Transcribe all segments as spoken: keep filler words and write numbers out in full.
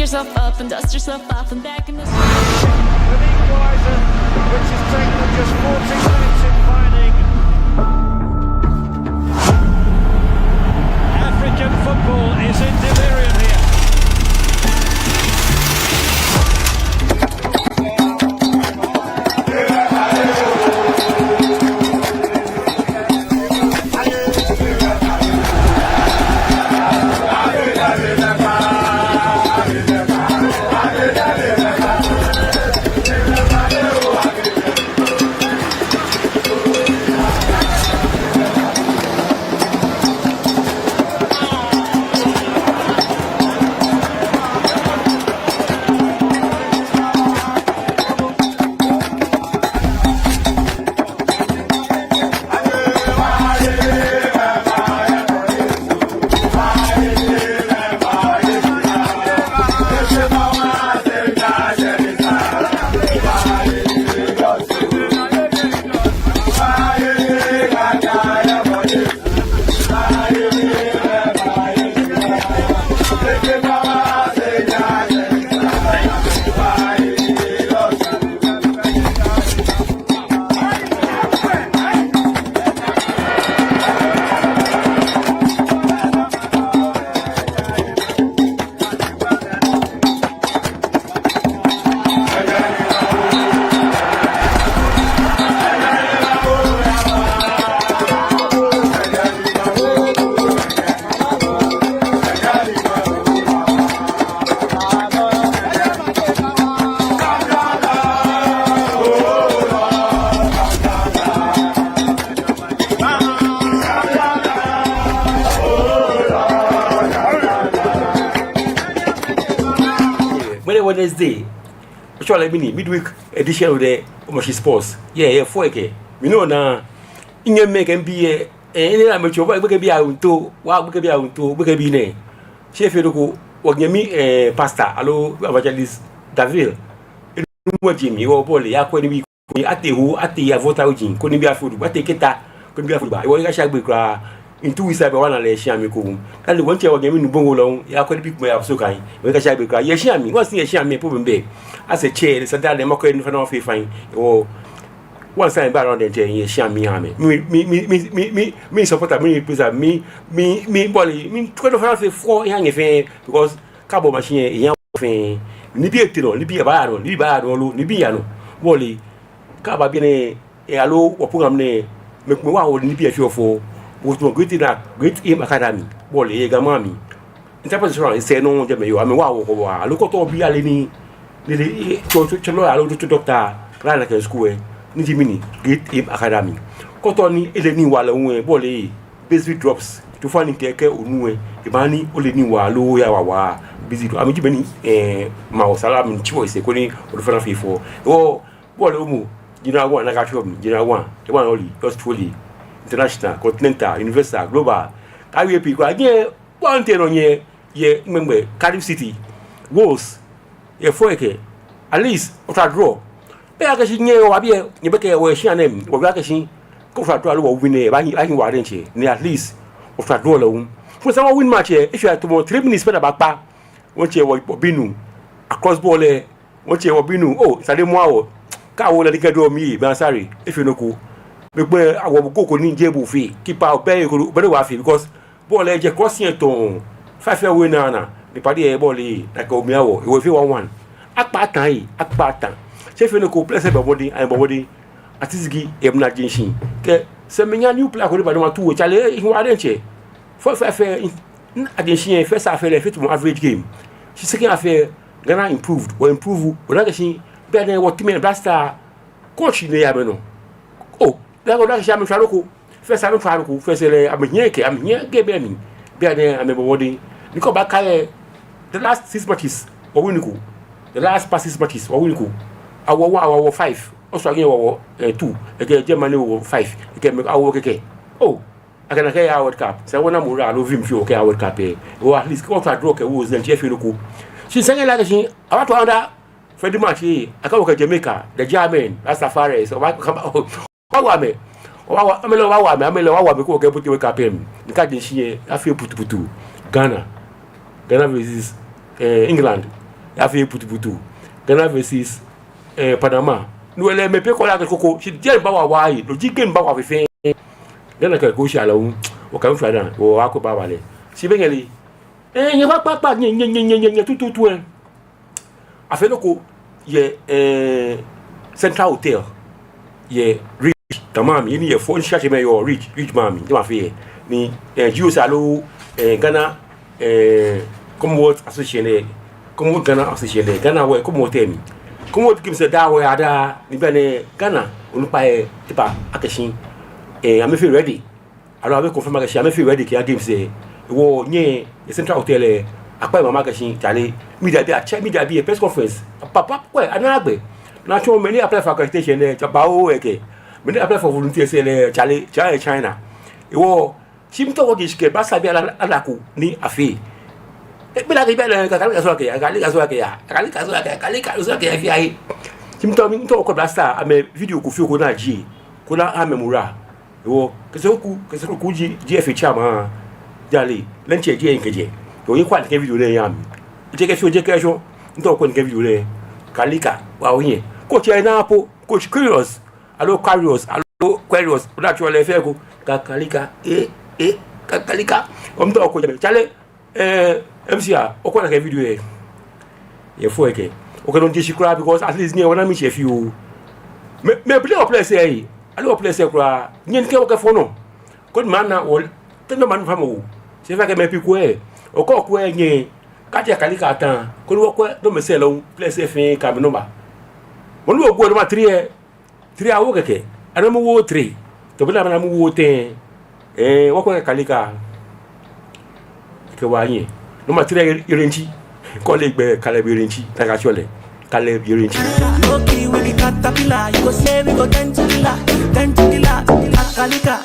yourself up and dust yourself off and back in the The equaliser, which has taken them just fourteen minutes in finding. African football is in delirium here. Ŋmɛnɛ Wednesday, otsɔɔ lɛ mɛni, midweek edition lɛ, Omashi Sports. Yeah, yeah, fɔ ekɛ. Mi nɔ na, inyɛmimɛi kɛ mibii yɛ, eh, enɛ la mɛi tsɔ, gbekɛbii awunto, wa gbekɛbii awunto, gbekɛbii nɛ. Shi efee nɔ ko, wɔnyɛmi, eh, pastor, aloo evangelist Davil. Enu mɔ jimi, wɔ bɔɔlu, yakwɛ nibii koni atee Ho, atee Avotaoji, koni nibii afee jogbaŋŋ, atee Keta, koni nibii afee jogbaŋŋ. Ewɔ, eka shi agbe kwraa. In two weeks time, wɔna lɛ yɛ shia mli ekoŋŋ. Kɛji wɔtsɛ wɔnyɛmi Nubongo lɛ hu, yakwɛ nibii komɛi aya so kã. Ewɔ, eka shi agbe kwraa. Yɛ shia mli, wɔsɛɛ yɛ shia mli, problem bɛ. As a chair, lɛ sɛɛ daa lɛ, makwɛ ni fana wɔfee fine. Ewɔ, wɔsɛɛ ba around the chair, yɛ shia mli ha amɛ. Mi, mi, mi supporter, mi prisa, mi, mi, mi bɔɔlu, mi tukɛ nɔ fana fee fɔ, ya nyɛ fɛɛ, because Kɛ abɔ Omashi lɛ, ehiaa wɔ fɛɛ. Nibii etee nɔ, nibii baaya nɔ, nibii baaya nɔ loo, nibii yaa nɔ. Bɔɔlu, kɛ aba biɛ nɛɛ, eh, aloo wɔ program nɛɛ, mɛi komɛi waa wɔ nibii efee ofo. Wɔtsɔɔ Great Aim, Great Aim Academy. Bɔɔlu, yɛ Ga maŋ mli. Enterprise Restaurant, esɛɛ nɔ jɛmɛ yɔɔ, amɛwaa wɔ kɔbɔɔ. Aloo kɛ otao obi ale nii, nii lɛ, eh, tsɔ, tsɔ, tsɔɔlɔ aloo tsɔ, tsɔ doctor, kɛ lɛ ana kɛ school lɛ. Ni ji mɛni, Great Aim Academy. Kɛ otao ni ele nii waa lɛ hu lɛ, bɔɔlu, Baseville Drops, tsofa ni kɛ, kɛ onu lɛ, eba ni ole nii waa loo oya waa waa. Baseville Drops, amɛji mɛi ni, eh, ma wɔ sala mli tsi wɔ sɛɛ koni odo fana fee fɔ. Ewɔ, bɔɔlu, omo, General One, nakai tsɔ mli, General One, the one only, just truly, international, continental, universal, global. Kɛ awie pii kwraa, nyɛ, bɔɔlu tee nɔ nyɛ, yɛ ŋmɛŋmɛ, Cardiff City, Wolves, yɛ fɔ ekɛ, at least, otswa draw. Be akɛ shi nyɛ wɔ biɛ, nyɛbakɛ wɔ yɛ shia nɛɛ mli, wɔ biɛ akɛ shi, kɛ otswa draw aloo wɔ win lɛ, ebaahi, ebaahi waa diɛŋtsɛ, ni at least, otswa draw lɛ hu. Fo sa wɔ win match lɛ, eshwɛ tamɔ three minutes pɛ ni abaakpa. Wɔtsɛ wɔ, wɔbinuu, across ball lɛ, wɔtsɛ wɔbinuu, oh, sane mɔ wɔ. Kɛ awo lɛ ni kɛ draw mli, mɛi asare, efee nɔ ko. Mɛi kpɛ, awo bo ko ko ni jeee bo fee, keeper, obɛ eko, obɛ ni waa fee, because bɔɔlu lɛ jɛ crossing lɛ tɔɔŋ. Five lɛ wo naa naa. Ni padi lɛ bɔɔlu lɛ, nakai omi awo. Ewɔ efee one one. Akpa atã lɛ, akpa atã. Shi efee nɔ ko players lɛ bɔ mɔdɛŋ, amɛbɔ mɔdɛŋ. Ati Ziggy, Emna Jensen. Kɛ, sɛ miinya new player ko ni ba ni matuu lɛ, chale, ehi waa diɛŋtsɛ. Fɔ, fɔ, fɔ, in, in, Ajensen lɛ, first half lɛ, efee tamɔ average game. Shi second half lɛ, Ghana improved, wɔ improve, ona akɛ shi, bianɛ wɔ team lɛ, Black Star, coach nɛɛ yɛ amɛnɔ. Oh, bianɛ ona akɛ shi amɛtswa nɔ ko. First, amɛtswa nɔ ko. First lɛ, amɛhiɛ kɛ, amɛhiɛ kɛ be mli. Bianɛ amɛbɔ mɔdɛŋ. Ni kɛ obaakai lɛ, the last six matches, wɔ win ko. The last past six matches, wɔ win ko. Awo, awo, awo, awo five. Ɔsɔ agin awo, awo, eh, two. Ekɛ Germany awo five. Ekɛ mɛi awo kɛkɛ. Oh, akɛ nakai yaa World Cup. Sɛ wɔna morale aloo vim fioo kɛya World Cup lɛ. Ewɔ at least, kɛ wɔtswa draw kɛ Wolves lɛ, efee nɔ ko. Shi sane lɛ akɛ shi, abaatɔ another friendly match lɛ, akɛ wɔ kɛ Jamaica, the German, Rastafari, so, wɔbaa, wɔbaawo amɛ. Wɔbaawo, amɛ lɛ wɔbaawo amɛ, amɛ lɛ wɔbaawo amɛ kɛ wɔkɛbote World Cup lɛ mli. Ni kɛ Ajensen lɛ, afee putuputu. Ghana. Ghana versus, eh, England. Afee butubutu. Ghana versus, eh, Panama. No lɛ mɛi pii kɛɔ lɛ akɛ koko. Shi jɛi baawa waa yi. No ji game baawa fɛfɛɛ. Ghana kɛ Croatia lɛ hu. Wɔkɛ mfa naa. Wɔkɛ baawa lɛ. Shi be nɛɛ lɛ. Eh, nyɛ kpakpakpa, nyɛ, nyɛ, nyɛ, tututu, eh. Afee nɔ ko yɛ, eh, Central Hotel. Yɛ Ridge, tamam, yɛ ni yɛ fɔ, ni shashe mɛ yɔɔ Ridge, Ridge mami, jama fee yɛ. Ni, eh, G O C aloo, eh, Ghana, eh, Commonwealth Association lɛ, Commonwealth Ghana Association lɛ, Ghana wɛ, Commonwealth tɛ mi. Commonwealth Games lɛ daa wɔyaa daa, ni bianɛ Ghana, onukpai lɛ, tipa akɛ shi, eh, amɛfee ready. Aloo amɛ confirm akɛ shi amɛfee ready kɛya games lɛ. Hewɔ nyɛ, yɛ Central Hotel lɛ, akpa amɛmama akɛ shi, chale, media bii atsɛ, media bii yɛ press conference. Papa, kwɛ, anaaa gbɛ. Ni atsɔɔ mɛi ni apply for accreditation lɛ, tsɛ babaoo lɛ kɛ. Mɛi ni apply for volunteers lɛ, chale, tsɛ yɛ China. Hewɔ, shi mitao wɔkɛ shi kɛ, Black Stars bii ala, ala ko ni afee. Eh, be lɛ kɛ, be lɛ, Akalika sɔ kɛya, Akalika sɔ kɛya, Akalika sɔ kɛya, Akalika sɔ kɛya, fɛɛ aye. Shi mitao, mitao wɔkɛ Black Stars, amɛ video ko fioo ko ni ajie, ko ni amɛ mura. Hewɔ, Kɛsɛ Oku, Kɛsɛ Oku ji, ji F A chairman. Jale, lɛ ntsɛ ji enkɛ jɛ. Hewɔ, nyɛkwɛa nɛkɛ video nɛɛ yɛ mli. Ejɛ kɛ fioo, ejɛ kɛ shɔ. Mitao wɔkwɛ nɛkɛ video nɛɛ. Akalika, wa ohiɛ. Coach lɛ naa po, coach Kyrgios. Aloo Kyrgios, aloo Kyrgios. Ona tsɔ lɛ fɛɛ ko. Akalika, eh, eh, Akalika. Hewɔ mitao wɔkwɛ jɛ. Chale, eh, M C a, okwɛ nakai video lɛ. Yɛ fɔ ekɛ. Okɛ nɔ ni ji shi kwraa because at least nyɛ wɔna miishɛɛ fioo. Mɛi, mɛi play wɔ players lɛ. Aloo wɔ players lɛ kwraa. Nyɛ ni kɛ wɔkɛ fɔ nɔ. Koni maŋ na wɔ, te nɔ maŋ nɔ fã mɔ wɔ. Shi efee akɛ mɛi pii kwɛɛɛ. Okɔ kwɛɛɛ nyɛ. Kati Akalika ta. Koni wɔkwɛ nɔ mɛi sɛɛ lɛ hu. Players lɛ fɛɛ kɛ amɛ number. Mɔ ni wo goal number three lɛ. Three awo kɛkɛ. Ana mɔ wo three. Tɔ be lɛ amɛna mɔ wo ten. Eh, wɔkwɛ Akalika. Kɛ wa nyɛ. Number three Yerenchi. Kɔle gbɛ Caleb Yerenchi. Nakai atsɛɔ lɛ. Caleb Yerenchi. Low key, we be caterpillar. You go say we go turn to killer, turn to killer. Akalika.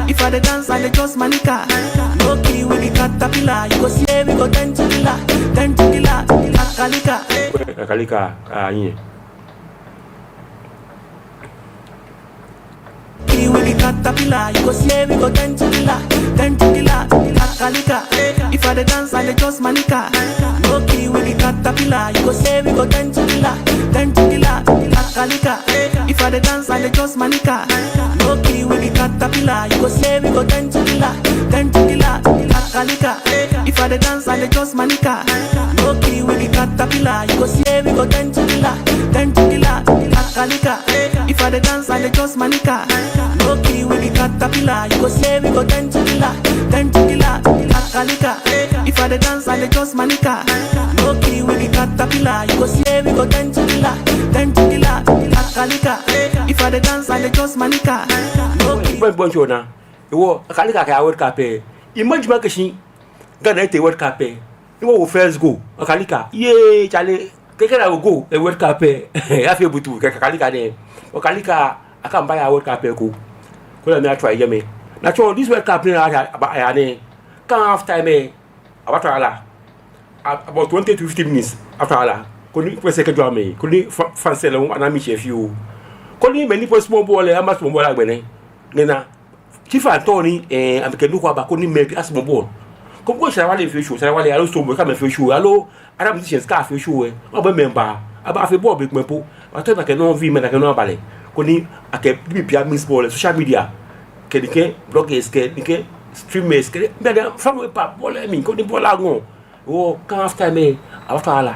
If I dey dance, I dey just malika. Low key, we be caterpillar. You go say we go turn to killer, turn to killer. Akalika. Akalika, ah, nyɛ. Key, we be caterpillar, you go see we go turn to killer, turn to killer, Akalika. If I dey dance, I dey just malika. Low key, we be caterpillar, you go see we go turn to killer, turn to killer, Akalika. If I dey dance, I dey just malika. Low key, we be caterpillar, you go see we go turn to killer, turn to killer, Akalika. If I dey dance, I dey just malika. Low key, we be caterpillar, you go see we go turn to killer, turn to killer, Akalika. If I dey dance, I dey just malika. Low key, we be caterpillar. You go see we go turn to killer, turn to killer, Akalika. If I dey dance, I dey just malika. Low key, we be caterpillar. You go see we go turn to killer, turn to killer, Akalika. If I dey dance, I dey just malika. Low key. Bɔ, bɔ, ntsɔ na. Hewɔ, Akalika kɛya World Cup lɛ. Imagine akɛ shi Ghana etee World Cup lɛ. Ni wɔwo first goal. Akalika. Yee, chale. Kɛkɛ ni awo goal yɛ World Cup lɛ. Afee butu, kɛ Akalika nɛ. Akalika, akɛ mibaya World Cup lɛ eko. Koni amɛ atry yɛ mli. Ni atsɔɔ this World Cup nɛɛ ni aya, aba, aya nɛɛ. Kɛ half time lɛ, abaatɔ half. A-, about twenty to fifty minutes after half. Koni pressure kɛjɔ amɛ. Koni fa-, fans lɛ hu ana miishɛɛ fioo. Koni mɛi ni playɛ small ball lɛ, ama small ball lɛ agbɛnɛ. Nɛɛ na. Shi fans tɔɔ ni, eh, amɛkɛ nɔ ko aba koni mɛi playɛ small ball. Koni kɛ Shatta Wale fee show, Shatta Wale aloo Stonebwoy kɛ amɛfee show, aloo other musicians kɛ afee show lɛ. Mɛi abɛ mɛi ba, aba afee ball be kpɛŋ po. Ato nakai nɔ fɛɛ, mɛi nakai nɔ aba lɛ. Koni akɛ nibii pii a-miss ball lɛ, social media. Kɛ nɛkɛ bloggers, kɛ nɛkɛ streamers, kɛ, mɛi diɛŋtsɛ fã mɔ ba ball lɛ mli, koni ball lɛ aŋɔɔ. Hewɔ kɛ half time lɛ, abaatɔ half.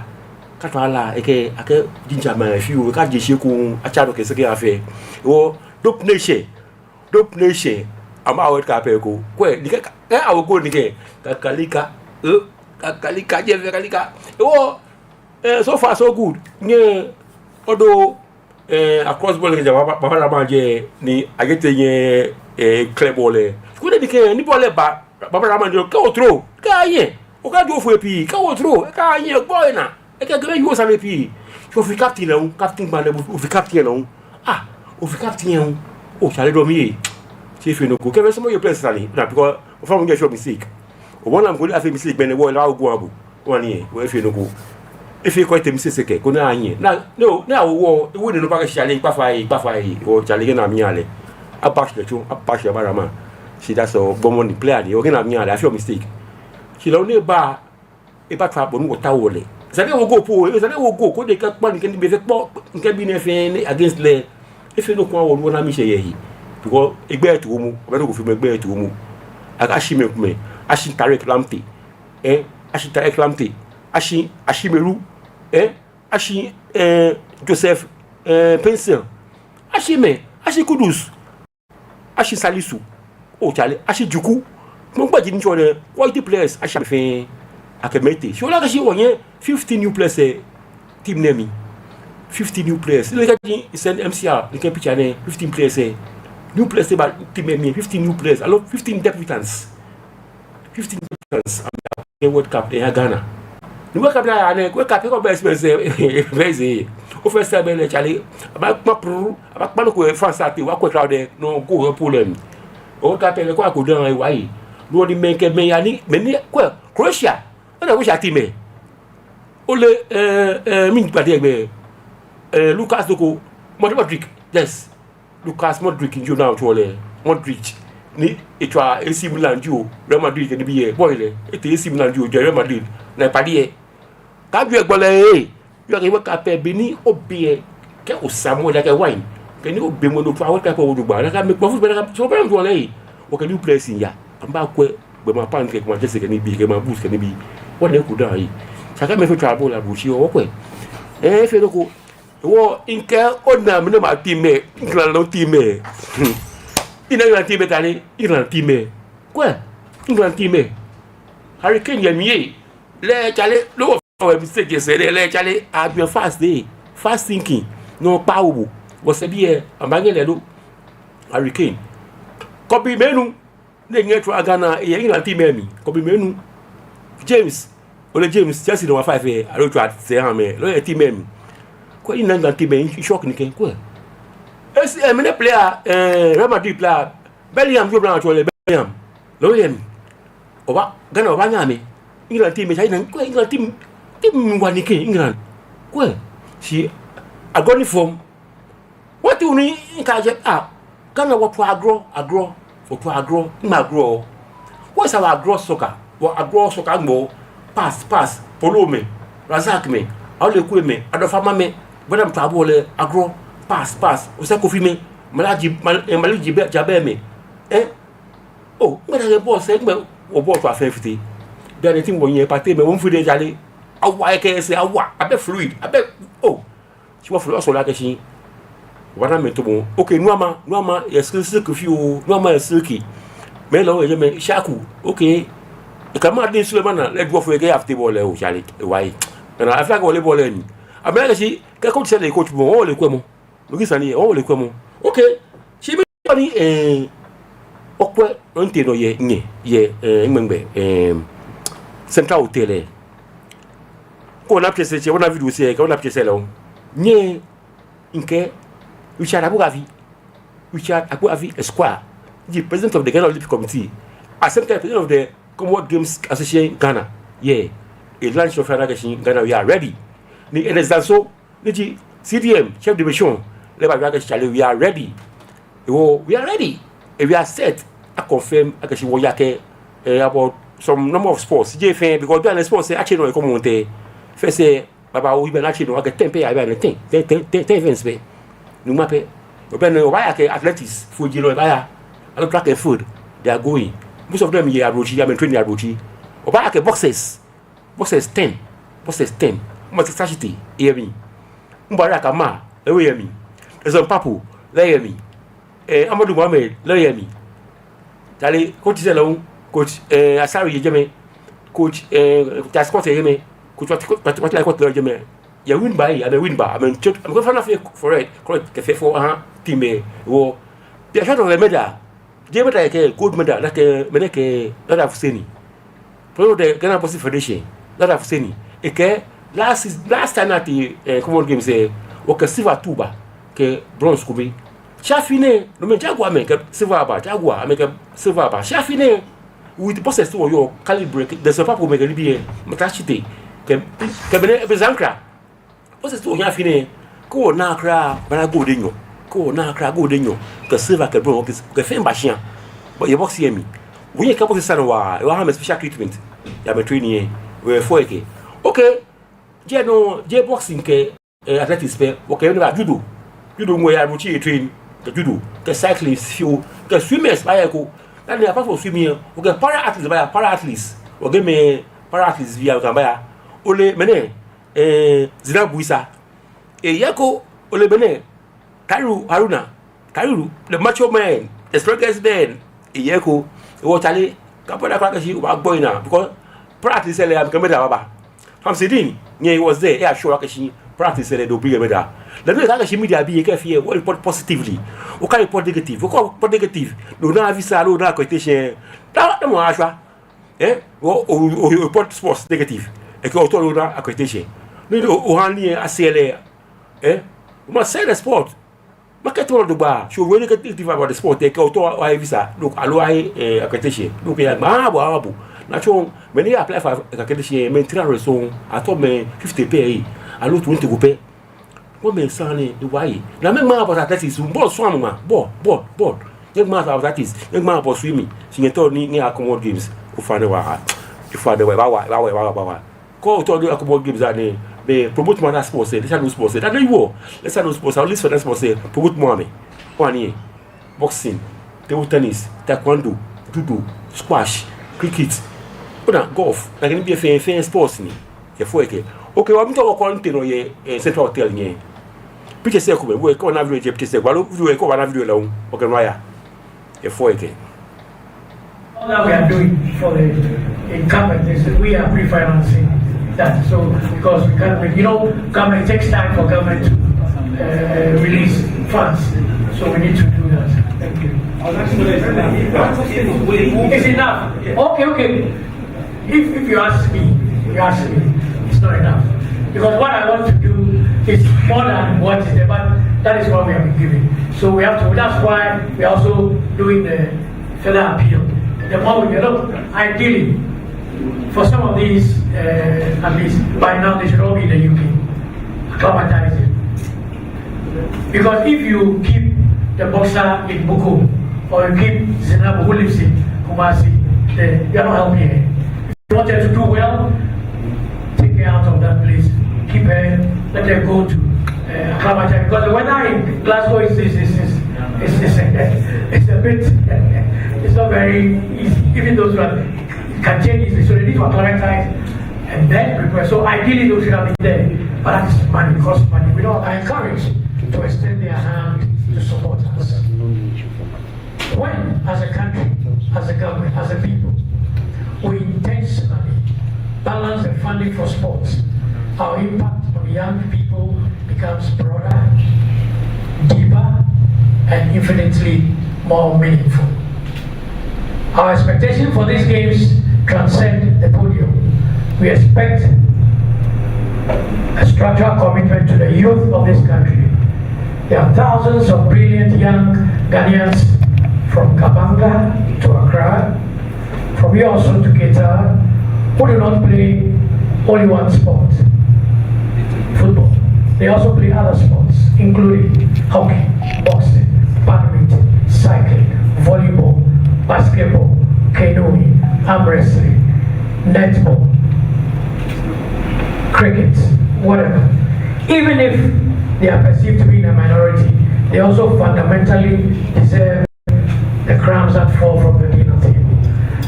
Kɛ atɔ half lɛ, ekɛ, akɛ ginger mɛi fioo, kɛ jeshi ko, atsa nɔ kɛ sɛkɛ afee. Hewɔ Dope Nation. Dope Nation, amɛya World Cup lɛ eko. Kwɛ, ni kɛ, kɛ awo goal ni kɛ, Akalika, eh, Akalika, jɛ fɛɛ Akalika. Hewɔ, eh, so far so good. Nyɛ, although, eh, across ball kɛjɛ Baba, Baba Rahman jɛ ni akɛ tɛ nyɛ, eh, clear ball lɛ. Kɛ ni kɛ, ni ball lɛ ba, Baba Rahman jɛ, kɛ othrow, kɛ aye. Okɛ do fue pi, kɛ othrow, kɛ aye, ball lɛ na. Ekɛ kɛ be yo sa be pi. So ofi captain lɛ hu, captain gba lɛ, ofi captain lɛ hu. Ah, ofi captain lɛ hu. Oh, chale do mi ye. Shi efee nɔ ko. Kɛ be sɔmɔ ye personally. Na because ofainɛ mɔ ni efee mistake. Omɔ na mɔ ko ni afee mistake bɛ nɛɛ wɔ la ogu abu. Wani ye, wɔ efee nɔ ko. Efee ko etee mistake kɛ. Koni aye. Na, no, na wɔ, ewu ni no ba kɛ chale, kpa fa ye, kpa fa ye. Wɔ chale kɛ na mi ale. A back lɛ tso, a back lɛ Baba Rahman. Shi that's all. Gbɔmɔ ni player ni. Okɛ na mi ale, afee mistake. Shi lɛ hu ni ba, eba try bɔ ni wɔtaoɔ lɛ. Esa akɛ ewo goal po, esa akɛ ewo goal, koni ekɛ kpa ni kɛ ni be fɛɛ kpɔ, ni kɛ bi nɛɛ fɛɛ ni against lɛ. Efee nɔ ko ni awo wɔna miishɛɛ yɛ he. Because egbɛi eto momo, abɛ nɔ ko fee mɔ egbɛi eto momo. Akɛ ashi mɛi komɛi, ashi Tariq Lamptey, eh, ashi Tariq Lamptey, ashi, ashi Melou, eh, ashi, eh, Joseph, eh, Paintsil, ashi mɛi, ashi Kudus, ashi Salisu, oh Charlie, ashi Djukou. Mɔ kpɛji ni tsɔ nɛɛ, quality players, ashi amɛ fɛɛ, akɛ amɛtee. Shi ole akɛ shi wɔnyɛ fifteen new players yɛ team nɛɛ mli. Fifteen new players. Ni kɛji send M C R, ni kɛ picture nɛɛ, fifteen players yɛ. New players yɛ ba team nɛɛ mli, fifteen new players. Aloo fifteen debutants. Fifteen debutants. Amɛ World Cup lɛ eha Ghana. Ni World Cup lɛ aya nɛɛ, World Cup lɛ kɔ best, best, best. Ofee sɛɛ bɛ lɛ Charlie. Abaakpa puru, abaakpa nɔ ko yɛ France atee, wɔkwɛ crowd lɛ, no go yɛ pole mli. World Cup lɛ kɔ ako dan ewa yi. No ni mɛi kɛ mɛi yaa ni, mɛi ni, kwɛ, Croatia. Ona Croatia team lɛ. Ole, eh, eh, mɛni ji gbɛi lɛ, eh, Lukas nɔ ko, Mod-, Modric, yes. Lukas Modric ni ji ona otsɔɔ lɛ, Modric. Ni etswa A C Milan jio, Real Madrid kɛ nibii lɛ, boy lɛ. Etee A C Milan jio, jɛ Real Madrid. Ni padi lɛ. Kaabi egbɔ lɛ ee. Yoo akɛ World Cup lɛ be ni obe lɛ, kɛ osa mɔ lɛ kɛ wine. Kɛ ni obe mɔ ni otswa World Cup lɛ owo jogbaŋŋ. Nakai mɛi kpɔfu bɛ nakai, so bɛ nɔ lɛ ee. Wɔkɛ new players yaa. Amɛbaakwɛ, gbɛ ma pants kɛ, gbɛ ma jersey kɛ nibii, kɛ ma boots kɛ nibii. Wɔna eko dan ee. Shi akɛ amɛfee tswa bɔ lɛ abɔ shi wɔkwɛ. Eh, efee nɔ ko. Wɔ, mikɛɛ ona mɛi ni ma team lɛ, England nɔ team lɛ. Hmm. Mina England team lɛ tale, England team lɛ. Kwɛ, England team lɛ. Harry Kane yɛ mli ee. Lɛ Charlie, loo wɔ mistake yɛ sɛɛ lɛ, lɛ Charlie, agbɛnɛ fast ee. Fast thinking. No kpa wo bo. Wɔsɛɛ bi lɛ, amɛbaanyɛ lɛ lo. Harry Kane. Kobe Mainoo. Ni enyɛ tswa Ghana, eyɛ England team lɛ mli. Kobe Mainoo. James. Ole James, Chelsea number five lɛ, aloo tswa sɛɛ ha amɛ. Lɛ eyɛ team lɛ mli. Kwɛ, England team lɛ, mi shock ni kɛ, kwɛ. Esi, eh, mɛni player, eh, Real Madrid player, Bellingham, yoo blema tsɔ lɛ, Bellingham. Lɛ eyɛ mli. Oba, Ghana, obaanyɛ amɛ. England team lɛ, China, kwɛ, England team, team wa ni kɛ, England. Kwɛ, shi, agro ni form. Wɔteŋ ni mikɛɛ akɛ, ah, Ghana wɔtswa agro, agro, wɔtswa agro, ŋmɛ agro. Wɔsa wɔ agro soccer, wɔ agro soccer ŋmɔ, pass, pass, Polo mɛi, Razak mɛi, Aolekwe mɛi, Adolphe Ama mɛi, bɔ ni amɛtswaa bɔɔlu lɛ, agro, pass, pass, Osei Kofi mɛi, Malick Mbi-, Mal-, eh, Malick Mbi-, Mbiye mɛi. Eh? Oh, ŋmɛnɛ akɛ bɔɔlu sɛɛ, ŋmɛ, wɔ bɔɔlu tswaa fɛɛ fite. Bianɛ team wɔnyɛ, Partey mɛi, wɔmiifi de Charlie. Awa ekɛ sɛɛ, awa, abɛ fluid, abɛ, oh. Shi wɔ fluid, osɔle akɛ shi. Wɔna mɛi tɔmɔ. Okay, Nuamah, Nuamah yɛ silk, silk fioo, Nuamah yɛ silk. Mɛi lɛ yɛ jɛmɛ, Shaku, okay. Ekɛ mɛi adin sule mana, lɛ duɔ fo ekɛ afite bɔɔlu lɛ oo, Charlie, ewa yi. Ghana, afee akɛ wɔle bɔɔlu lɛ mli. Amɛ akɛ shi, kɛ coach sɛɛ lɛ coach mɔ, ole kwɛmɔ. Look sane lɛ, ole kwɛmɔ. Okay. Shi mi ni, eh, okwɛ, onte nɔ yɛ, nyɛ, yɛ, eh, ŋmɛŋmɛ, eh, Central Hotel lɛ. Kɛ ona pictures lɛ, kɛ ona videos lɛ, kɛ ona pictures lɛ oo. Nyɛ, mikɛɛ, Richard Akpoghavi. Richard Akpoghavi Esquire. The president of the Ghana Olympic Committee. At same time, president of the Commonwealth Games Association Ghana. Yeah. E launch of Ghana, Ghana, we are ready. Ni Ernest Danso, ni ji C D M, chef de mission, lɛ eba, ewie akɛ shi Charlie, we are ready. Ewo, we are ready. Eh, we are set. A confirm akɛ shi wɔya kɛ, eh, about some number of sports. Jeee fɛɛ, because bianɛ sports lɛ, atsɛ nɔ ekɔmɔ tɛ. First lɛ, babaoo, bianɛ atsɛ nɔ akɛ ten pɛ ya, bianɛ ten, ten, ten, ten, ten events pɛ. Numa pɛ. Bianɛ obaaya kɛ athletics, fojilɔi baaya. Aloo track and field, they are going. Most of them yɛ ablotsiri, amɛ train yɛ ablotsiri. Obaaya kɛ boxers. Boxers ten. Boxers ten. Mati Sashite, eyɛ mli. Mbaraka Ma, lɛ hu eyɛ mli. Ezon Papo, lɛ hu eyɛ mli. Eh, Amadu Mohammed, lɛ hu eyɛ mli. Charlie, coach sɛɛ lɛ hu, coach, eh, Asare yɛ jɛmɛ. Coach, eh, Charles Scott yɛ jɛmɛ. Coach Wat-, Wat-, Wat-, Wat-, Wat-, lɛ hu yɛ jɛmɛ. Yɛ win ba, amɛ win ba, amɛ tso, amɛkɛ fana fɛɛ fɔ rɛ, kɔrɛ kɛ fɛɛ fɔ, aha, team lɛ, wɔ. They are short of a medal. Jeee medal kɛ, gold medal, nakai, mɛni kɛ, Lada Fuseni. President of the Ghana Boxing Federation, Lada Fuseni. Ekɛɛ last, last time ni atee, eh, Commonwealth Games lɛ, wɔkɛ silver two ba, kɛ bronze kome. Shi afi nɛɛ, no mli Jaguar mɛi kɛ silver ba, Jaguar, amɛkɛ silver ba. Shi afi nɛɛ, with boxers ni wɔyɔɔ, calibre, Ezon Papo mɛi kɛ nibii lɛ, Mati Sashite, kɛ, kɛ mɛni, Ebenezer Ankrah. Boxers ni wɔyɔɔ afi nɛɛ, kɛ wɔna kwraa, baana gold enyɔ. Kɛ wɔna kwraa, gold enyɔ. Kɛ silver, kɛ bronze, kɛ, kɛ fɛɛ ba shia. But yɛ boxing lɛ mli. Wɔnyɛ kɛ boxing sane waa, ewa ha amɛ special treatment. Yɛ amɛ training lɛ. Wɔfɔ ekɛ. Okay. Jeee no, jeee boxing kɛ, eh, athletics pɛ, wɔkɛ mɛni baa, judo. Judo ŋwɛi ya no tsi e train, kɛ judo, kɛ cycling fioo, kɛ swimmers baaya eko. Dani apart from swimming lɛ, wɔkɛ para athletes baaya, para athletes. Wɔkɛ mɛi para athletes bii amɛkɛ amɛ baaya. Ole mɛni, eh, Zina Buisa. Eyɛ eko, ole mɛni, Kariru Haruna, Kariru, the macho man, the strongest man. Eyɛ eko, ewɔ chale, kapɔ da kwa kɛshi, obaagbo ina, because practice lɛ, amɛkɛ medal baaba. From Sydney, he was there, he assure kɛshi, practice lɛ, they'll bring a medal. The way kɛshi media bii kɛ fee, wɔ report positively, okɛ report negative, okɛ report negative, no na visa, no na accreditation, da, da mɔ ashwa. Eh? O, o, o, o report sports negative. Ekɛ otɔ lɛ ona accreditation. Ni o, oha nii lɛ asɛɛ lɛ. Eh? O ma sell the sport. Market lɛ do gba. So when negative about the sport, ekɛ otɔ oha visa. Look, aloo oha, eh, accreditation. Look, ya, ma bo, ma bo. Nakai, mɛi ni apply for accreditation, mɛi three hundred so, atɔ mɛi fifty pɛ, aloo twenty ko pɛ. Wɔmɛi sane ni wɔye. Namɛi ŋmaa about athletics, bɔɔl sɔŋŋ amɛŋmaa, bɔɔl, bɔɔl, bɔɔl. Nyɛŋmaa about athletics, nyɛŋmaa about swimming. Shi nyɛtao ni nyɛ Commonwealth Games. Ofainɛ wa, ofainɛ wa, baawa, baawa, baawa, baawa. Kɛ otao ni Commonwealth Games aa nɛɛ, be promote mɔ ni sports lɛ, lesa nɔ sports lɛ. Dani wɔ, lesa nɔ sports lɛ, lesa nɔ sports lɛ, promote mɔ amɛ. Wɔ ni boxing, table tennis, taekwondo, judo, squash, cricket, ona golf, nakai nibii fɛɛ, fɛɛ sports ni. Efɔɔ ekɛɛ. Okay, wa mi tɔ wɔ kɔnte nɔ yɛ, eh, Central Hotel nɛɛ. Pictures lɛ komɛi, wɔ kɛ wɔna video jɛ pictures lɛ, wa lo video lɛ kɛ wɔna video lɛ hu. Okay, no aya. Efɔɔ ekɛɛ. All that we are doing for the incumbent is we are pre-financing that. So, because we can't, you know, government takes time for government to, uh, release funds. So we need to do that. Thank you. It's enough. Okay, okay. If, if you ask me, you ask me, it's not enough. Because what I want to do is more than what is there, but that is what we have been given. So we have to, that's why we are also doing the further appeal. The more we get, look, ideally, for some of these, uh, at least by now, they should all be in the U K. Acclimatizing. Because if you keep the boxer in Bukom, or you keep Zainab who lives in Kumasi, then you are not helping her. If you want her to do well, take her out of that place. Keep her, let her go to, uh, Acclimatize. Because the weather in Glasgow is, is, is, is, is, is, is a bit, it's not very easy. Even those who are, it can change easily. So they need to acclimatize and then prepare. So ideally, they should have been there. But that is money, cost money. We don't, I encourage to extend their hand to support us. When, as a country, as a government, as a people, we intentionally balance the funding for sports, our impact on young people becomes broader, deeper, and infinitely more meaningful. Our expectation for these games transcend the podium. We expect a structural commitment to the youth of this country. There are thousands of brilliant young Ghanaians from Kabanga to Accra, from Yorsun to Qatar, who do not play only one sport, football. They also play other sports, including hockey, boxing, badminton, cycling, volleyball, basketball, canoeing, arm wrestling, netball, cricket, whatever. Even if they are perceived to be in a minority, they also fundamentally deserve the crumbs that fall from the dinner table.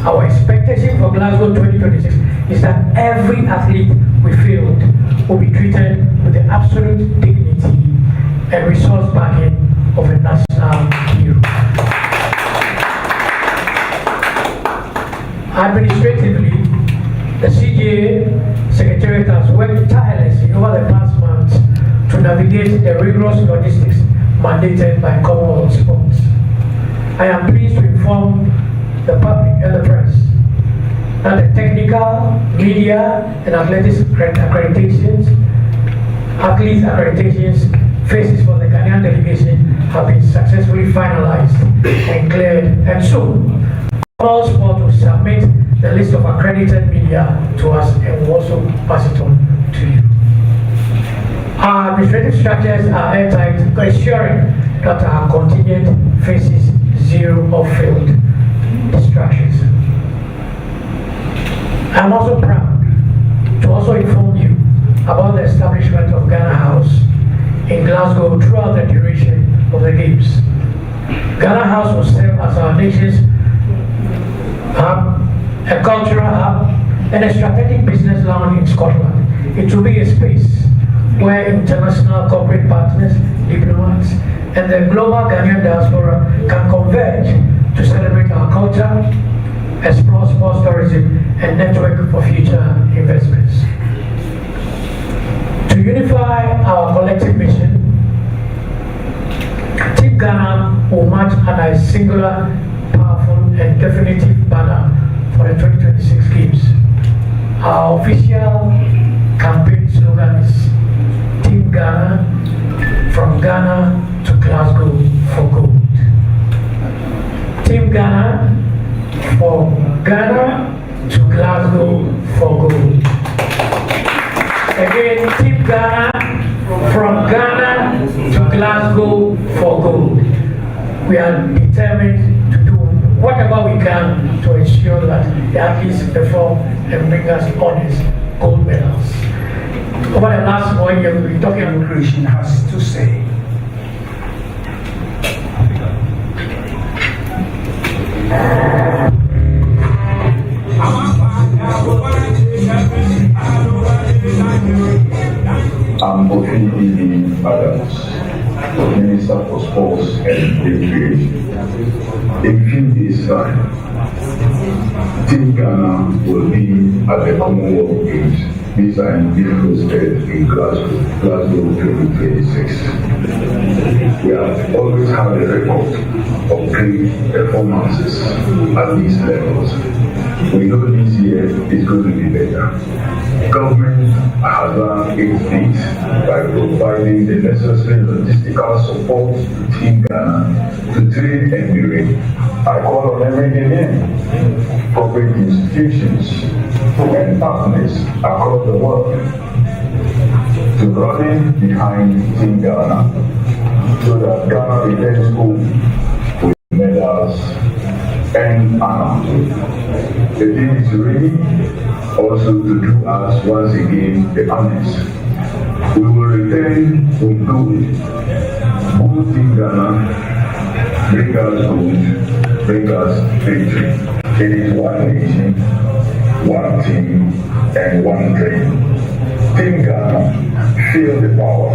Our expectation for Glasgow twenty twenty-six is that every athlete we field will be treated with the absolute dignity and resource backing of a national hero. Administratively, the C G A Secretariat has worked tirelessly over the past months to navigate the rigorous logistics mandated by Commonwealth Sports. I am pleased to inform the public and the press that the technical, media, and athletics accre-, accreditations, athlete accreditations phases for the Ghanaian delegation have been successfully finalized and cleared, and soon Commonwealth Sport will submit the list of accredited media to us and will also pass it on to you. Our administrative structures are airtight, ensuring that our contingent faces zero of field distractions. I'm also proud to also inform you about the establishment of Ghana House in Glasgow throughout the duration of the Games. Ghana House will serve as our nation's hub, a cultural hub, and a strategic business lounge in Scotland. It will be a space where international corporate partners, diplomats, and the global Ghanaian diaspora can converge to celebrate our culture, explore sports tourism, and network for future investments. To unify our collective mission, Team Ghana will march under a singular, powerful, and definitive banner for the twenty twenty-six Games. Our official campaign slogan is Team Ghana, from Ghana to Glasgow for gold. Team Ghana, from Ghana to Glasgow for gold. Again, Team Ghana, from Ghana to Glasgow for gold. We are determined to do whatever we can to ensure that the athletes perform and bring us all these gold medals. Over the last one year, we've been talking about creation has to say. I'm Kofi Adams, Minister for Sports and Recreation. In few days' time, Team Ghana will be at the Commonwealth Games. These are in Glasgow, Glasgow twenty twenty-six. We have always had a record of great performances at these levels. We know this year is going to be better. Government has done its bit by providing the necessary logistical support to Team Ghana to train and be ready. I call on every Ghanaian, corporate institutions, and partners across the world to rally behind Team Ghana so that Ghana returns home with medals and honor. The day is ready also to do us once again the honors. We will return with gold. Good Team Ghana, bring us gold, bring us victory. It is one nation, one team, and one dream. Team Ghana, feel the power.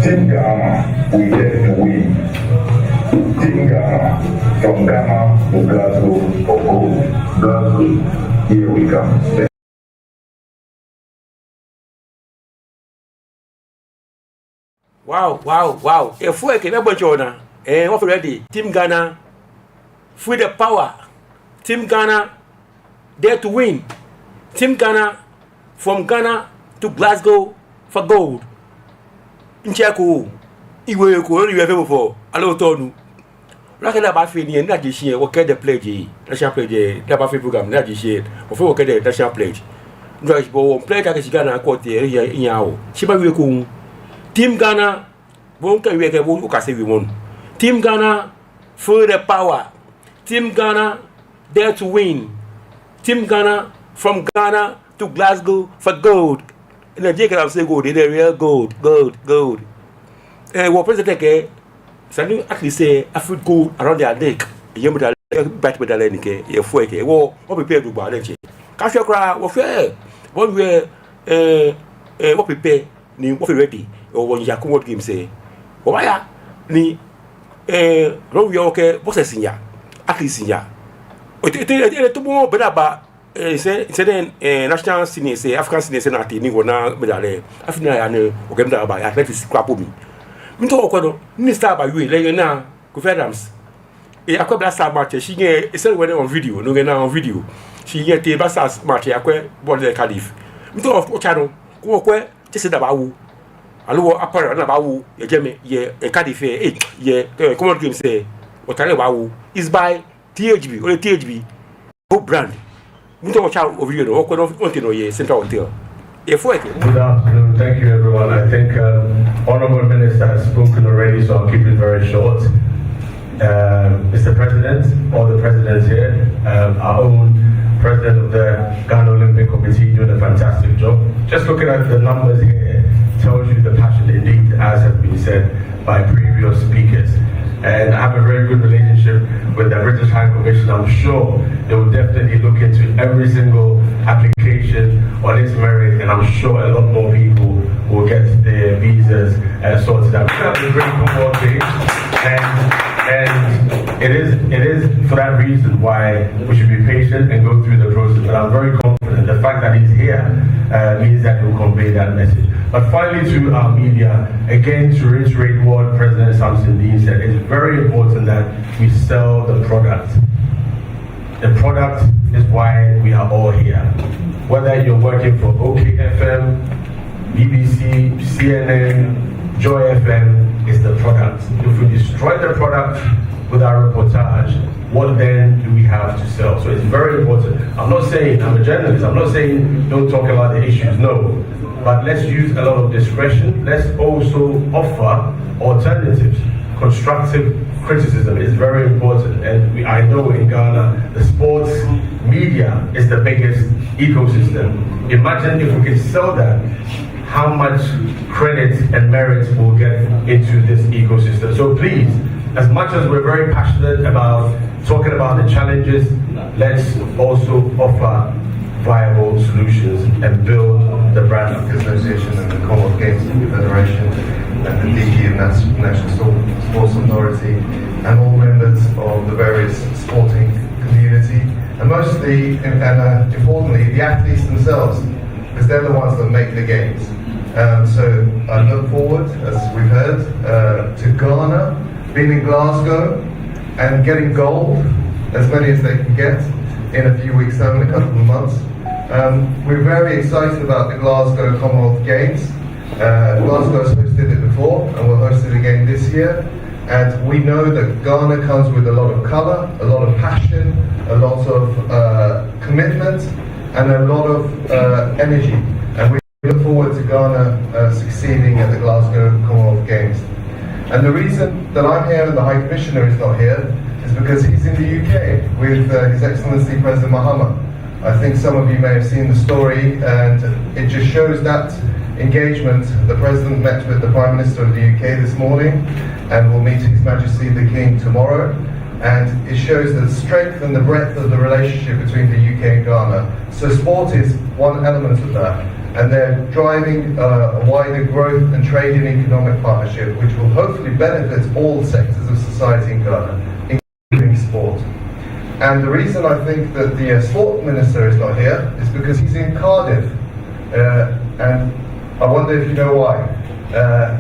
Team Ghana, we dare to win. Team Ghana, from Ghana to Glasgow for gold. Glasgow, here we come. Wow, wow, wow. Efɔɔ ekɛ mɛɛ bɔ ni tsɔɔ naa. Eh, wɔfee ready. Team Ghana, feel the power. Team Ghana, dare to win. Team Ghana, from Ghana to Glasgow for gold. Ntsɛ ko, iwe ko, ni iwe fɛɛ bɔ fɔ, aloo tɔnu. Nakai ni abaafee nii, ni aje shishi, wɔkɛ the pledge, national pledge, ni abaafee program, ni aje shishi, wɔfee wɔkɛ the national pledge. Ntsɛ shi bɔ wɔ pledge akɛ shi Ghana kɔ tɛ, ya, ya o. Shi baawie ekoŋŋ. Team Ghana, bo ŋkɛ wie kɛ bo, okase wiemɔ nɔ. Team Ghana, feel the power. Team Ghana, dare to win. Team Ghana, from Ghana to Glasgow for gold. Nigeria can say gold, the real gold, gold, gold. Eh, wɔ president kɛɛ, esa ni at least, eh, afee gold around their neck. Yɛ medal, eh, bat medal ni kɛ, yɛ fɔ ekɛɛ. Wɔ, wɔ prepare jogbaŋŋ diɛŋtsɛ. Kaatsɛ kwraa, wɔfee, wɔwie, eh, eh, wɔ prepare, ni wɔfee ready. Wɔ, wɔya Commonwealth Games, eh. Wɔbaaya, ni, eh, wɔwie wɔkɛ, bɔsɛ sinya, at least sinya. Ete, ete, ete, ete, tumo bɛ ni aba, eh, sɛɛ, sɛɛ dɛ, eh, national seniors, eh, African seniors, eh, naa tee ni wɔna medal lɛ. Afi ni aya ni, wɔkɛ medal baaba, ya athletics kwraa po mli. Miitao wɔkwɛ nɔ, minister baawie, lɛ eyɛ naa, Kofi Adams. Eh, akwɛ Black Stars match, shi nyɛ, eh, sɛɛ wɛ nɛ on video, no nyɛ naa on video. Shi nyɛtee Black Stars match, eh, akwɛ bɔɔlu lɛ Cardiff. Miitao wɔ, wɔtsa nɔ, koni wɔkwɛ, jersey ni abaawo. Aloo wɔ apparel ni abaawo, yɛ jɛmɛ, yɛ, eh, Cardiff, eh, yɛ, eh, Commonwealth Games, eh, wɔtare ni abaawo. It's by T H B, ole T H B. Go brand. Miitao wɔtsa wɔ video nɔ, wɔkwɛ nɔ, wɔtee nɔ yɛ Central Hotel. Efɔɔ ekɛɛ. Good afternoon. Thank you, everyone. I think, um, Honorable Minister has spoken already, so I'll keep it very short. Um, Mister President, all the presidents here, um, our own president of the Ghana Olympic Committee, doing a fantastic job. Just looking at the numbers here tells you the passion indeed, as has been said by previous speakers. And I have a very good relationship with the British High Commission. I'm sure they will definitely look into every single application on its merit, and I'm sure a lot more people will get their visas uh, sorted out. We have a great football team, and and it is it is for that reason why we should be patient and go through the process. But I'm very confident the fact that he's here uh, means that he will convey that message. But finally, to our media, again to reiterate what President Samson Dean said, it's very important that we sell the product. The product is why we are all here. Whether you're working for O K F M, B B C, C N N, Joy F M, it's the product. If we destroy the product with our reportage, what then do we have to sell? So it's very important. I'm not saying, I'm a journalist, I'm not saying don't talk about the issues, no. But let's use a lot of discretion. Let's also offer alternatives. Constructive criticism is very important. And we, I know in Ghana, the sports media is the biggest ecosystem. Imagine if we could sell that, how much credit and merit we'll get into this ecosystem. So please, as much as we're very passionate about talking about the challenges, let's also offer viable solutions and build the brand of the association and the Commonwealth Games Federation and the D G of Nas- National Sport- Sports Authority and all members of the various sporting community, and mostly and uh, importantly, the athletes themselves, because they're the ones that make the games. Um, so I look forward, as we've heard, uh, to Ghana being in Glasgow and getting gold, as many as they can get, in a few weeks' time, in a couple of months. Um, we're very excited about the Glasgow Commonwealth Games. Uh, Glasgow has hosted it before and will host it again this year. And we know that Ghana comes with a lot of colour, a lot of passion, a lot of uh, commitment, and a lot of uh, energy. And we look forward to Ghana uh, succeeding at the Glasgow Commonwealth Games. And the reason that I'm here and the High Commissioner is not here is because he's in the U K with uh, His Excellency President Mahama. I think some of you may have seen the story, and it just shows that engagement. The President met with the Prime Minister of the U K this morning and will meet His Majesty the King tomorrow. And it shows the strength and the breadth of the relationship between the U K and Ghana. So sport is one element of that. And they're driving uh, a wider growth and trade and economic partnership, which will hopefully benefit all sectors of society in Ghana, including sport. And the reason I think that the uh, sport minister is not here is because he's in Cardiff. Uh, and I wonder if you know why. Uh,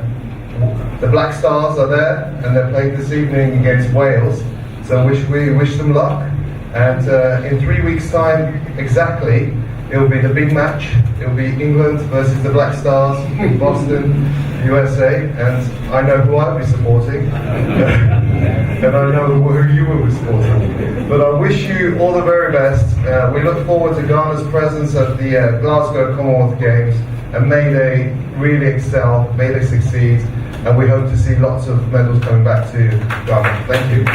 the Black Stars are there, and they're playing this evening against Wales. So wish we wish them luck. And uh, in three weeks' time, exactly, it'll be the big match. It'll be England versus the Black Stars in Boston, U S A. And I know who I'll be supporting, and I know who you will be supporting. But I wish you all the very best. Uh, we look forward to Ghana's presence at the uh, Glasgow Commonwealth Games, and may they really excel, may they succeed, and we hope to see lots of medals coming back to Ghana. Thank you.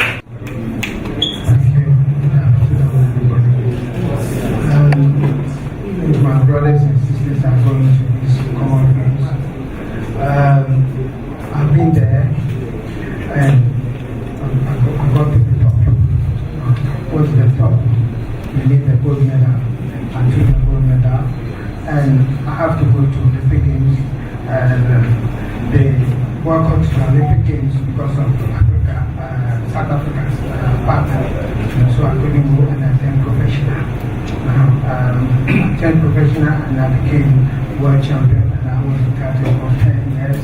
Thank you. Um, my brothers and sisters are going to this conference. Um, I've been there, and I, I, got, I got to the top. What's the top? You need the gold medal. I took the gold medal, and I have to go to the Olympic Games. And uh, they boycott the Olympic Games because of Africa, uh, South Africa's uh, partner. And so I couldn't go, and I turned professional. Now, um, I turned professional, and I became world champion, and I was in Cardiff for ten years.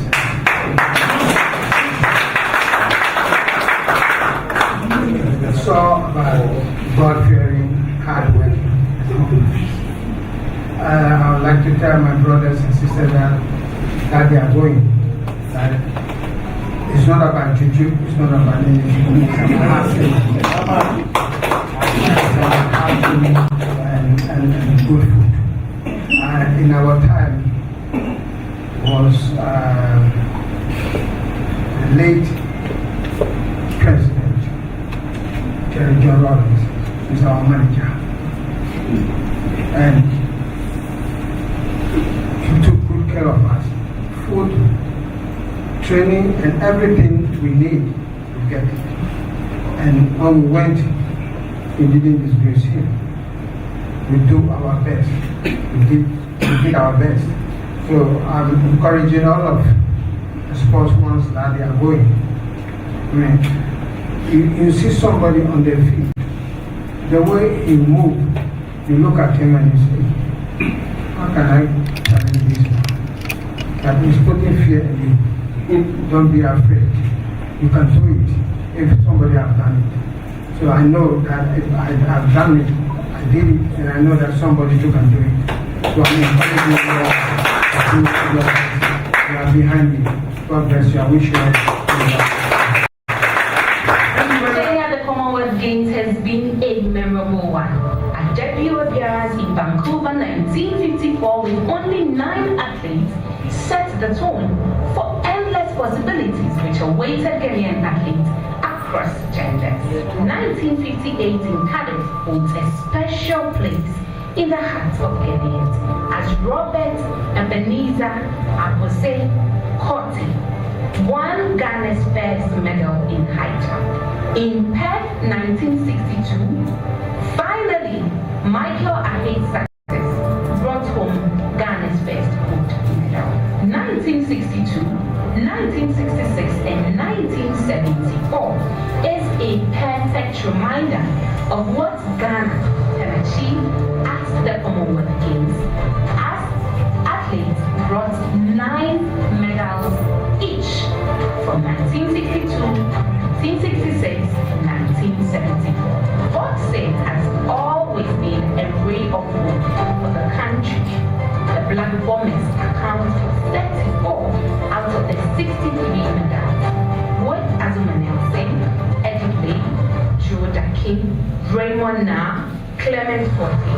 It's all about God-fearing, hard-working. Uh, I would like to tell my brothers and sisters that, that they are going. That it's not about juju, it's not about anything. It's about hard work. It's about hard work and, and, and good food. Uh, in our time, was uh, the late President Jerry John Rawlings, is our manager. And he took good care of us. Food, training, and everything we need, we get it. And when we went, we didn't disgrace him. We do our best. We did, we did our best. So I'm encouraging all of the sports ones that they are going. I mean, you, you see somebody on the field, the way he move, you look at him and you say, "How can I challenge this man?" That is putting fear in you. Don't be afraid. You can do it if somebody has done it. So I know that if I have done it, I did it, and I know that somebody too can do it. So I'm encouraging you all to do it. You are behind me. God bless you. I wish you all the best. Staying at the Commonwealth Games has been a memorable one. At W O B R S in Vancouver, nineteen fifty-four, with only nine athletes, set the tone for endless possibilities which awaited Ghanaian athletes across genders. Nineteen fifty-eight in Cardiff holds a special place in the hearts of Ghanaians as Robert Ebenezer Abose Kortey won Ghana's first medal in high jump. In Perth, nineteen sixty-two, finally, Michael Ahei's success brought home Ghana's first gold medal. Nineteen sixty-two, nineteen sixty-six, and nineteen seventy-four is a perfect reminder of what Ghana can achieve at the Commonwealth Games, as athletes brought nine medals each from nineteen sixty-two, nineteen sixty-six, and nineteen seventy-four. Boxing has always been a ray of hope for the country. The Black Bombers account for thirty-four out of the sixty-three medals, with Azumah Nelson, Eddie Blay, Joe Dakin, Raymond Nah, Clement Kortey,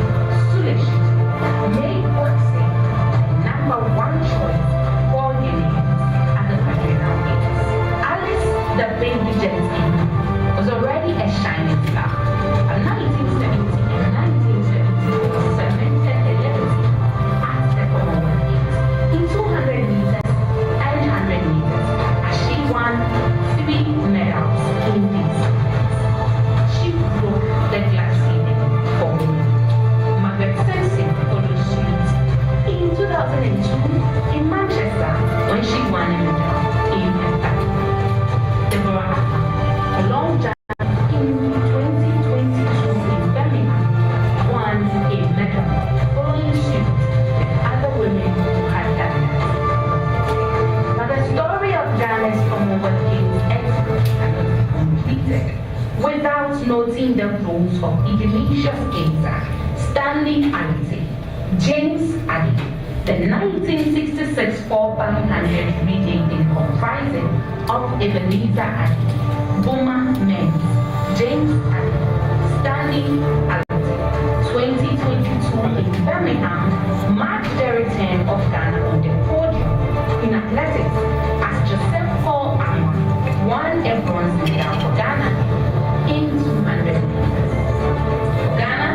Sule Shittu made boxing the number one choice for Ghanaians at the Quadrennial Games. Alice the Baby Jet Eno was already a shining star, but nineteen seventy and nineteen seventy-four cemented her legacy at the Commonwealth Games in two hundred meters and hundred meters, as she won three medals in these events. She broke the glass ceiling for women. Margaret Simpson followed suit in two thousand and two in Manchester when she won a medal in heptathlon. Deborah Ackley, a long jumper, in twenty twenty-two in Birmingham, won a medal, following suit with other women who had done that. But the story of Ghana's Commonwealth Games exploits cannot be completed without noting the roles of Ignatius Kensah, Stanley Allotey, James Addy, the nineteen sixty-six four pound hundred relay team comprising of Ebenezer Addy, Boma Mensah, James Addy, Stanley Allotey, twenty twenty-two in Birmingham, marked the return of Ghana on the podium in athletics as Joseph Paul Amarh won a bronze medal for Ghana in two hundred meters. For Ghana,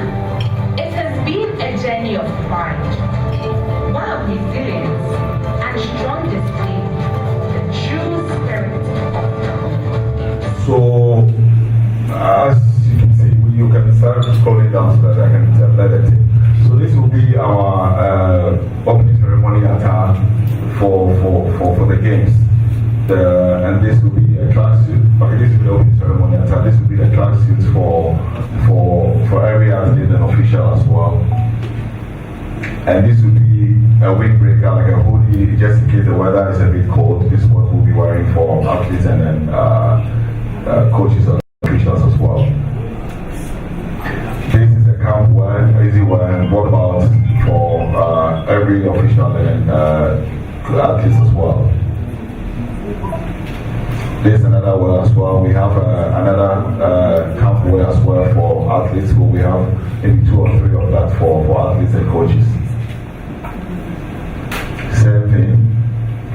it has been a journey of pride, one of resilience and strong display, the true spirit of the Commonwealth Games. So, as you can see, you can start scrolling down so that I can tell another thing. So this will be our uh, opening ceremony attire for, for, for, for the games. The, and this will be a tracksuit. Okay, this will be the opening ceremony attire. This will be the tracksuit for, for, for every athlete and official as well. And this will be a windbreaker, like a hoodie, just in case the weather is a bit cold. This is what we'll be wearing for athletes and then uh, uh, coaches and officials as well. This is a camp wear, easy wear, walkabout for uh, every official and uh, athletes as well. This is another wear as well. We have uh, another uh, camp wear as well for athletes, who we have maybe two or three of that for, for athletes and coaches. Same thing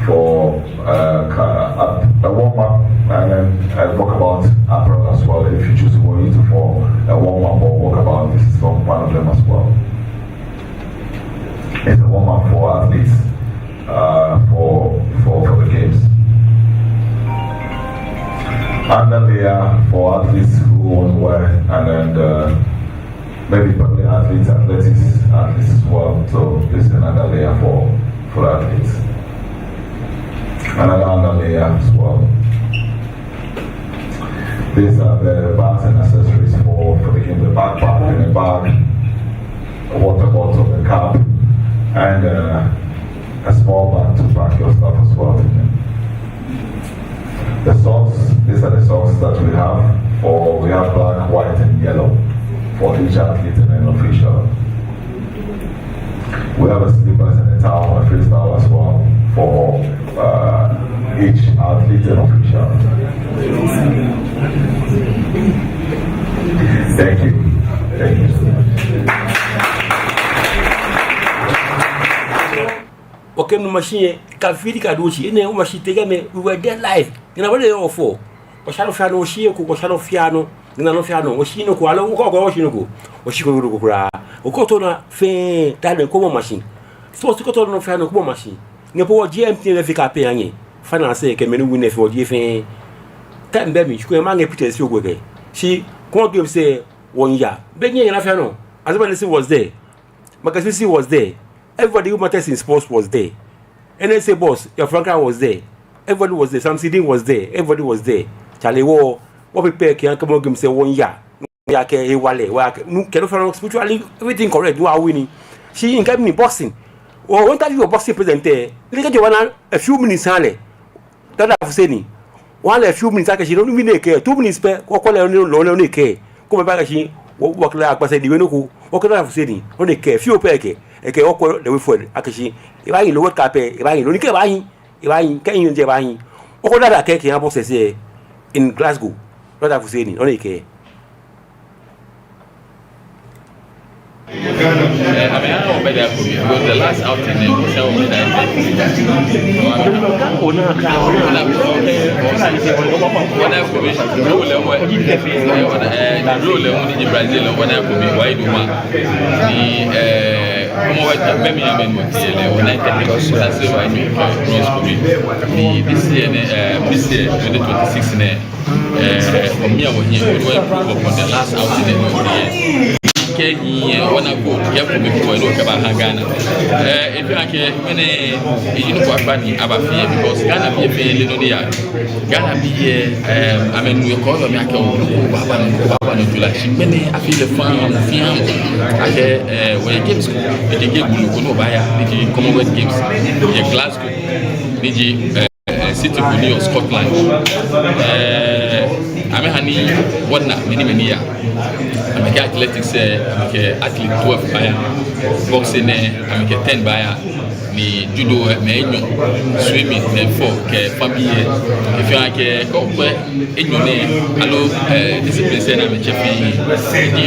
for uh, a warm up and then a walkabout apparel as well. If you choose to wear it for a warm up or walkabout, this is one of them as well. uh, for, for, for the games. Underlayer for athletes who won't wear, and then the, maybe probably athletes, athletics, athletes as well. So this is another layer for, for athletes. Another underlayer as well. These are the bags and accessories for, for the game, the backpack and the bag, a water bottle, the cap, and uh, a small bag to pack your stuff as well. The socks, these are the socks that we have for, we have black, white, and yellow for each athlete and an official. We have a slippers and a towel, a face towel as well for uh, each athlete and official. Thank you. Thank you so much. Okay, no machine, ka fili ka doshi, ene o machine tega me, we were there live. Ina wale ofo. Osha nɔ fɛɛ nɔ, oshi eko, osha nɔ fɛɛ nɔ. Ina nɔ fɛɛ nɔ, oshi nɔ ko, aloo, okɔ, okɔ, oshi nɔ ko. Oshi ko, ko, ko, kura. Okɔ tɔ nɔ fɛɛ, ta de ko mɔ machine. So, si ko tɔ nɔ fɛɛ nɔ, ko mɔ machine. Nge po wɔ G M T N F Cup lɛ anyɛ. Finance kɛ mɛi ni win lɛ fɛɛ wɔ G F N. Time bɛ mli, shi ko ma nge pictures fɛɛ ko kɛ. Shi, ko games lɛ, wɔya. Be nyɛ nyɛ na fɛɛ nɔ. Azaba Nation was there. Magazine C was there. Everybody who matters in sports was there. N S A boss, your Frank was there. Everybody was there. Samson Dean was there. Everybody was there. Charlie wɔ, wɔ prepare kɛ, kɛ mɔ games lɛ wɔya. Wɔya kɛ hewalɛ, wɔya kɛ, nu, kɛ nɔ fɛɛ nɔ spiritually, everything correct, wɔ winning. Shi nge mli boxing. Wɔ, wɔ interview wɔ boxing president lɛ, ni kɛ je wɔna a few minutes ha lɛ. Dada Fuseni. Wɔha lɛ few minutes akɛ shi, nɔ ni ekɛɛ, two minutes pɛ, wɔkɔ lɛ nɔ ni ekɛɛ. Ko mɛi ba akɛ shi, wɔ, wɔkɛ lɛ akpa sɛɛ ni wɛ nɔ ko, wɔkɛ Dada Fuseni, nɔ ni ekɛɛ, few pɛ ekɛɛ, ekɛɛ wɔkɔ the way forward, akɛ shi, ebahi loo World Cup lɛ, ebahi loo, ni kɛ ebahi, ebahi, kɛ ehi lɛ ebahi. Wɔkɔ Dada kɛɛ kɛha boxers lɛ in Glasgow, Dada Fuseni, nɔ ni ekɛɛ. Eh, I mean, I don't bet that could be because the last outing, eh, was how we that. When I could be, rule them what, eh, rule them what in Brazil, when I could be, why do man? The, eh, como what, maybe I mean, what, eh, when I can, that's why I mean, cross could be. The, this year, eh, this year, twenty twenty-six, ne, eh, for me, I was here, we were improve upon the last outing, eh, of the year. Kɛ ni, eh, wɔna gold, yɛ ko mi ko, no kɛba ha Ghana. Eh, ebi akɛ, mɛni, eyi no kwa ni aba fɛɛ, because Ghana bii fɛɛ le nɔ ni eya. Ghana bii, eh, amɛnu yɛ kɔɔlɔ mli akɛ, o, ko baba nɔ, ko baba nɔ jula. Shi mɛni, afi lɛ fɛɛ, fɛɛ, akɛ, eh, wɔ games ko, eji game bulu ko ni baaya, eji Commonwealth Games, yɛ Glasgow, eji, eh, eh, city ko ni yɔɔ Scotland. Eh, amɛha ni wɔna mɛi ni, mɛi ni ya. Amɛkɛ athletics, eh, amɛkɛ athlete twelve baaya. Boxing, eh, amɛkɛ ten baaya. Ni judo, eh, mɛi enyɔ. Swimming, mɛi four, kɛ fã bii, eh. Efee akɛ, kɛ okwɛ enyɔ nɛɛ, aloo, eh, disciplines ni amɛtsɛ fɛɛ. Ni,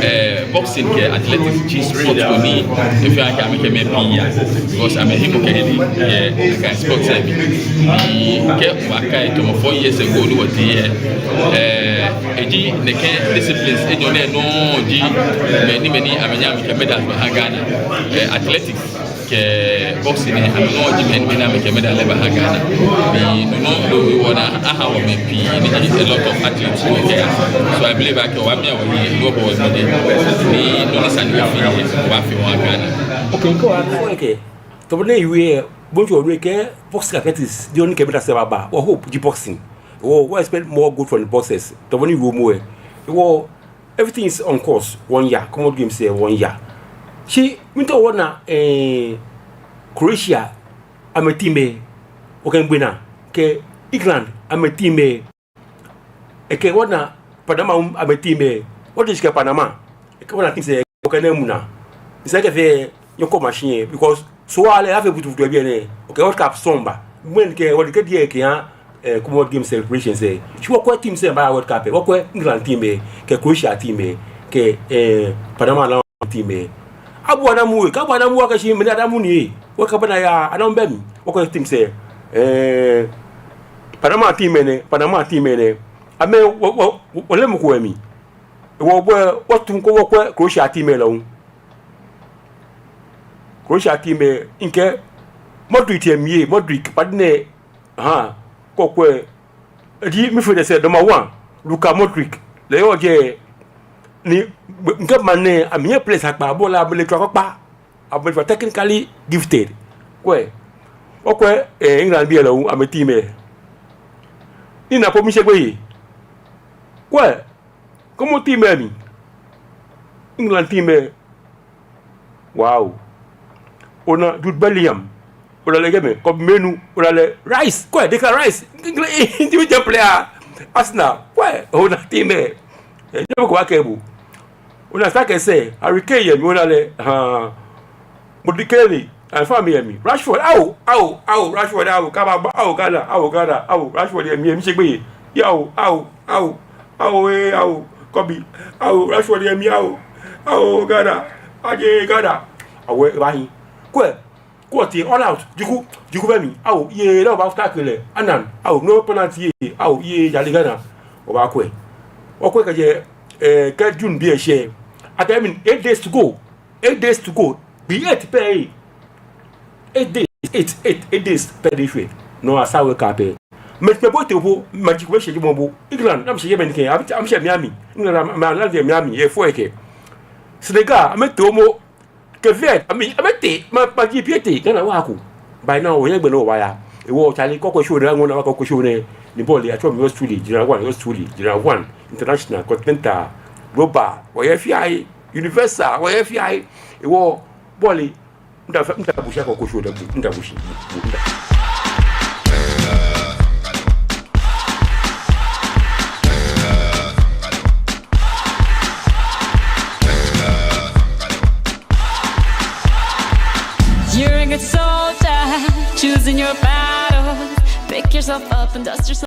eh, boxing kɛ athletics ji sport ko ni efee akɛ amɛkɛ mɛi pii ya, because amɛhe mɔ kɛ heli yɛ nakai sports lɛ mli. Ni kɛ wɔkai tamɔ four years ago ni wɔtee yɛ, eh, eji nɛkɛ disciplines enyɔ nɛɛ nɔŋŋ ji mɛi ni, mɛi ni amɛnyɛ amɛkɛ medals baha Ghana. Eh, athletics kɛ boxing nɛɛ, amɛ nɔŋŋ ji mɛi ni, mɛi ni amɛkɛ medal lɛ baha Ghana. Ni no nɔŋŋ lɛ wɔna aha wɔ mɛi pii ni ji a lot of athletes ni kɛya. So I believe akɛ wɔ mia wɔ yi, ni wɔbɔ wɔ mɔdɛŋ. Ni nɔ ni sa ni wɔfee, wɔbaafee wɔha Ghana. Okay, go on. Okay. Tamɔ nɔ ni owie, bo hu owie akɛ boxing kɛ athletics, the only kɛ medals lɛ baaba. Wɔ hope ji boxing. Wɔ, wɔ expect more gold from the boxers. Tamɔ nɔ ni owie moŋ lɛ. Wɔ Everything is on course. Wɔya, Commonwealth Games lɛ, wɔya. Shi, miitao wɔna, eh, Croatia, amɛ team lɛ, okɛ ŋgbe naa, kɛ England, amɛ team lɛ, ekɛ wɔna Panama, amɛ team lɛ, wɔte shi kɛ Panama, ekɛ wɔna team lɛ, okɛ nɛɛ mu naa. Esa akɛ fɛɛ, nyɛkɔ machine lɛ, because so wa lɛ afee butubutu yɛ biɛ nɛɛ. Okɛ World Cup sɔŋŋ ba. Mɛni kɛ, wɔkɛ diɛŋtsɛ kɛha, eh, Commonwealth Games celebrations lɛ. Shi wɔkwɛ teams lɛ baaya World Cup lɛ. Wɔkwɛ England team lɛ, kɛ Croatia team lɛ, kɛ, eh, Panama lɛ team lɛ. Abu anamu lɛ, kɛ abu anamu lɛ akɛ shi mɛni anamu ni lɛ. World Cup lɛ naa ya, anamu bɛ mli. Wɔkwɛ teams lɛ, eh, Panama team lɛ nɛ, Panama team lɛ nɛ. Amɛ, wɔ, wɔ, wɔ, wɔleee mɔ ko yɛ mli. Wɔ, wɔ, wɔtu koni wɔkwɛ Croatia team lɛ hu. Croatia team lɛ, mikɛɛ Modric lɛ mli lɛ, Modric, paddy nɛɛ, ha, kɔkwɛ, eji midfield lɛ sɛɛ number one, Luka Modric, lɛ yɔɔ jɛi, ni, mikɛɛ maŋ nɛɛ, amɛyɛ players akpa, bɔɔlu amɛle tswa kpakpa, amɛtswa technically gifted. Kwɛ, okwɛ, eh, England bii lɛ hu, amɛ team lɛ. Ni na po miishe gbeyei. Kwɛ, kɔmɔ team lɛ mli. England team lɛ. Wow. Ona Jude Bellingham. Ona lɛ kɛ mɛi, Kobbie Mainoo, ona lɛ Rice. Kwɛ, Declan Rice. Individual player. Arsenal. Kwɛ, ona team lɛ. Eh, nyɛmɔ ko wa kɛ bo. Ona Saka sɛɛ, Harry Kane yɛ mli, ona lɛ, ha. Modric yɛ mli, and family yɛ mli. Rashford, ao, ao, ao, Rashford, ao, kaba, ao, Ghana, ao, Ghana, ao, Rashford yɛ mli, yɛ mli, miishe gbeyei. Ao, ao, ao, ao, eh, ao, Kobbie, ao, Rashford yɛ mli, ao, ao, Ghana, aje, Ghana. Awo, ebahi. Kwɛ, kwɛ team lɛ all out, Djougou, Djougou bɛ mli, ao, yee, lɛ obaa tackle lɛ, Annan, ao, no penalty yee, ao, yee, Charlie Ghana, obaakwɛ. Okwɛ kɛjɛ, eh, kɛ June bii lɛ shɛ. Akɛ, I mean, eight days to go. Eight days to go. Gbii eight pɛ lɛ. Eight days, eight, eight, eight days pɛ lɛ shwɛ. No, asawe ka pɛ. Mɛi, mɛi bɔ tee po, mɛi ji ko bɛ shɛ ji mɔ bo. England, amɛshɛ jɛmɛ nɛkɛ, amɛ, amɛshɛ Miami. England, amɛ, amɛ land yɛ Miami, yɛ fɔ yɛ kɛ. Senegal, amɛtee momo. Cape Verde, amɛ, amɛtee, mɛi, mɛi ji pii etee, Ghana wa ko. By now, wɔyɛ gbɛ nɔ wɔya. Ewo Charlie, kɔkwɛ show nɛɛ, aŋɔ na wa kɔkwɛ show nɛɛ. Ni bɔɔlu lɛ, atsɛɔ mi yours truly, General One, yours truly, General One, International, Continental, Global, wɔyɛ fɛɛ. Universal, wɔyɛ fɛɛ. Ewo, bɔɔlu lɛ, miida fɛɛ, miida bo shi akɛ okɔ show nɛɛ, miida bo shi, miida. You're a good soldier, choosing your battle. Pick yourself up and dust yourself.